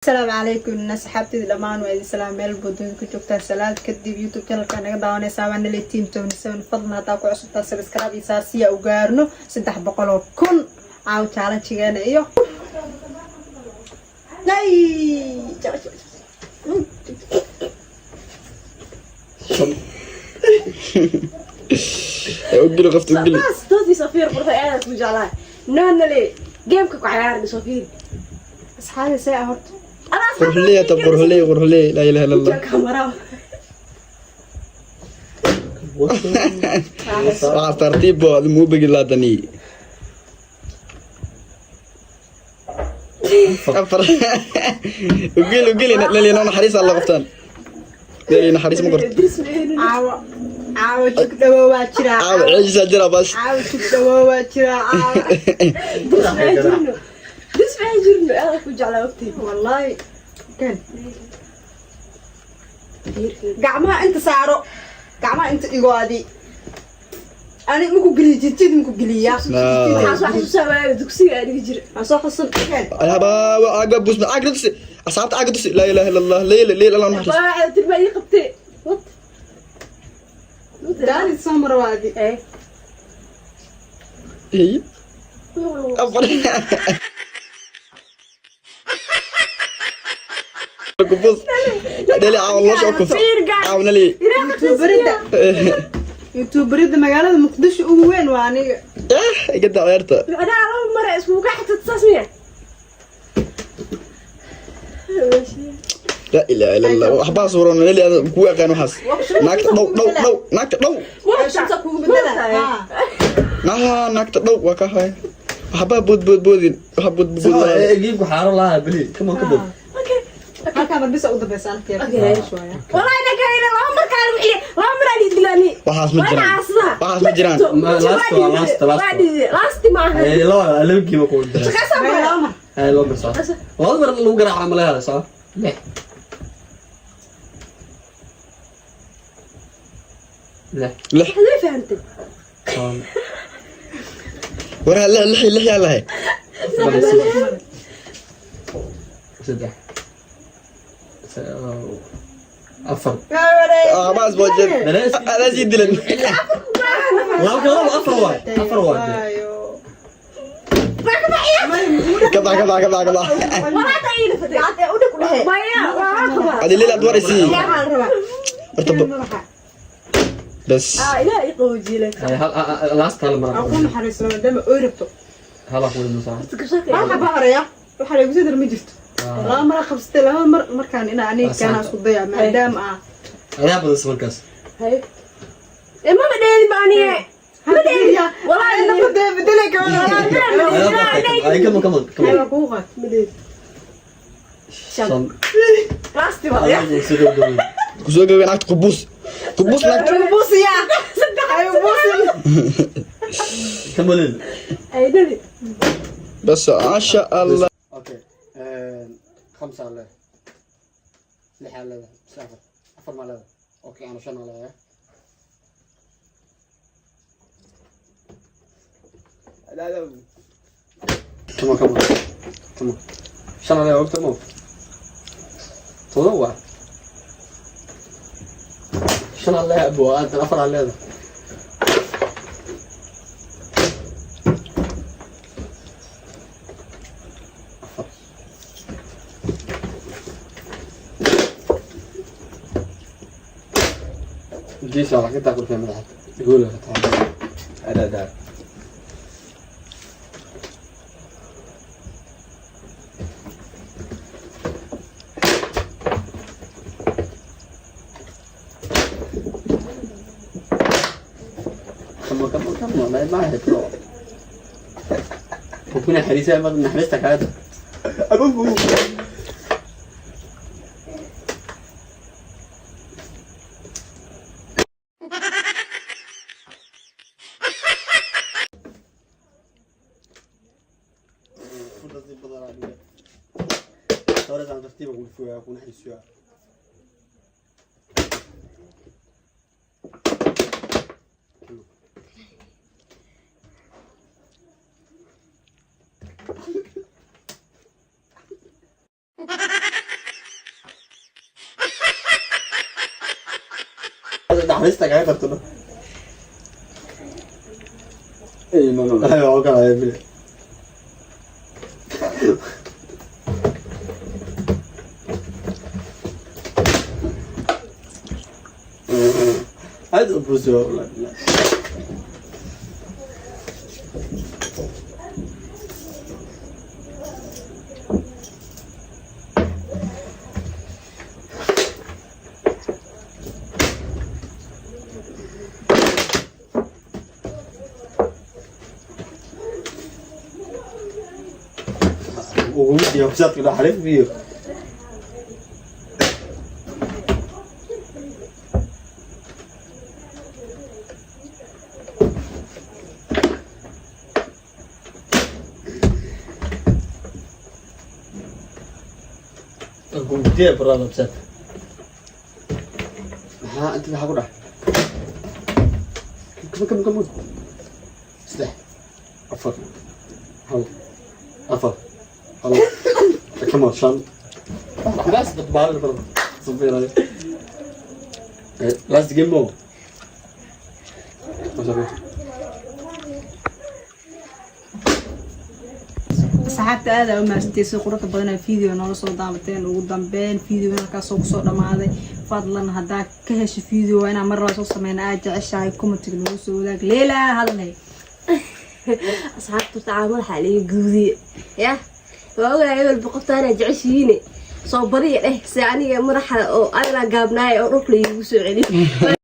Asalaamu calaykum asxaabtayda dhammaan, waa idin salaam meel boodooyin ku joogtaan. Salaad kadib, YouTube channelka naga daawanaysaa waa Nale Team 77. Fadlan haddaa ku cusubtaa, subscribe iyo saasiya u gaarno 300,000. Caaw challenge-geena iyo nay. Shan. Ugeli qofta, ugeli. Doodii Sofiir qurxay aad ku jeclahay. Noonale gameka ku ciyaarna Sofiir. Asxaabi, see ah horta? Qurxuley hata, qurxuley, qurxuley, laa ilaha illa Allah. Kamara. Waxaas tartiib bo adi muu begi laadani. Afar ugeli, ugeli Nali, noo naxariis alla qoftaan. Nali, naxariis ma qorto. Caawa, caawa jug dhawow waa jiraa. Caawa ceejisaa jira bas. Caawa jug dhawow waa jiraa caawa. Dis ma jirno, aad ku jeclaa waqti. Wallahi kan gacmaha inta saaro, gacmaha inta dhigo, adi ani maku geliy, jidjid maku geliya. Waxaan soo xasuusaa waaga dugsiga aan dhigi jiray. Waan soo xusun kan. Habaa caaga busma, caaga tusi asxaabta, caaga tusi. Laa ilaha illa Allah, leyla, leyla, Allah naxariis. Baa tilmaa ii qabtay. What? Daani soo maro waa adi. Eh. Hey. Afar kubus dhali caawa nolosha u kufta caawa Nali. Youtuberida, youtuberida magaalada Muqdisho ugu weyn waa aniga. Eh, iga daa ciyaarta. Macnaha laba mar iskugu xigta saas miya? Laa ilaha illa Allah, waxbaa suuran Nali, ada kugu aqaan waxaas. Naagta dhow, dhow, dhow, naagta dhow. Shanta kugu bedela. Naha, naagta dhow waa ka haya. Waxbaa bood bood boodin, waxa bood bood boodin. Gameka xaaro lahaa beli. Come on, come on. Halkaa mar bisa u dambeysa anka. Wallahi nakayna laba mar kaan wixii laba mar aan idilani. Waxaas ma jiraan, waxaas ma jiraan. Last waa last, last. Waa dhidi last ma aha. Ay, laba laba game ku jira. Laba mar. Ay, laba mar sax. Laba mar lagu garaaca ma laga sax. Lix. Lix. Lix. Waxaad fahantay. Toban. Waraa lix, lix, lix yaa lahay. Saddex. Afar. Waxbaas boojeen adaa sii dilan. Laba ka laba, afar waay. Afar waay. Ka bax, ka bax, ka bax, ka bax. Maya waa qaba. Adi leel aad waraysi horta bas. Ah, ilaahay i qaboojiye. Ay, hal last, hal mar. Aan ku naxariisno maadaama oy rabto. Hal ku weyn sax. Hal xaba horeya waxaa lagu soo dar ma jirto. Laba mar qabsatay, laba mar markaan inaa aniga kaana isku daya maadaama ah. Ayaa badan markaas. Hay. Eh, mama dheeli ba aniye? Ma dheeli Wallahi nafta bedelay gabadha. Ay, come on, come on, come on. Waa kugu qaat. Ma dheeli. Shan. Last waa ya. Soo gabagabay. Kusoo gabay naagta, qubuus, qubuus naagta. Buusiya ay buusin. Come on in. Ay dhali. Bas, maasha Allah. Okay. خمسة على لix على بس afar, afar ma leedahay? Okay, ana shan leedahay. Come on, come on, come on. Shan leedahay ogta mo todoba waa shan leedahay abo aad afar leedahay. Afar. Gees waa ka taaqul madaxa gool ka taaqul. Ada ada. Come on, come on, come on. Ma bro. Ku naxariisa ma naxariista kaada. Abubu. Nasiib badan aniga. Hore aan tartiiba ku fuyaa ku naxariisiyo. Naxariista kaga tarto. Ey, no, no, no. Ay, waa kala bile. Aad u buuso wallahi billah. Ugu iyo bisaadka naxariis biyo. Gudee brother bisaadka. Maxaa inta maxaa ku dhac? Come come come. Saddex, afar, hal, afar, hal. Come on, shan. Bas badbaado brother. Safiiray. Last game mo. Masha. Asxaabta, aad aa u mahadsantihiin si quruxda badan ee video noola soo daawateen. Ugu dambeyn video halkaasoo kusoo dhamaaday. Fadlan haddaa ka hesho video waa inaan mar laba soo sameyna aad jeceshahay, commentiga nagu soo wadaag. Leila, hadalhay. Asxaabta, horta madaxa liiga guudiye ya waa ogahay hebel boqortaana jeceshihiine. Soo badiya dheh si aniga madaxa oo anina gaabnaaya oo dhulka laigu soo celiyo.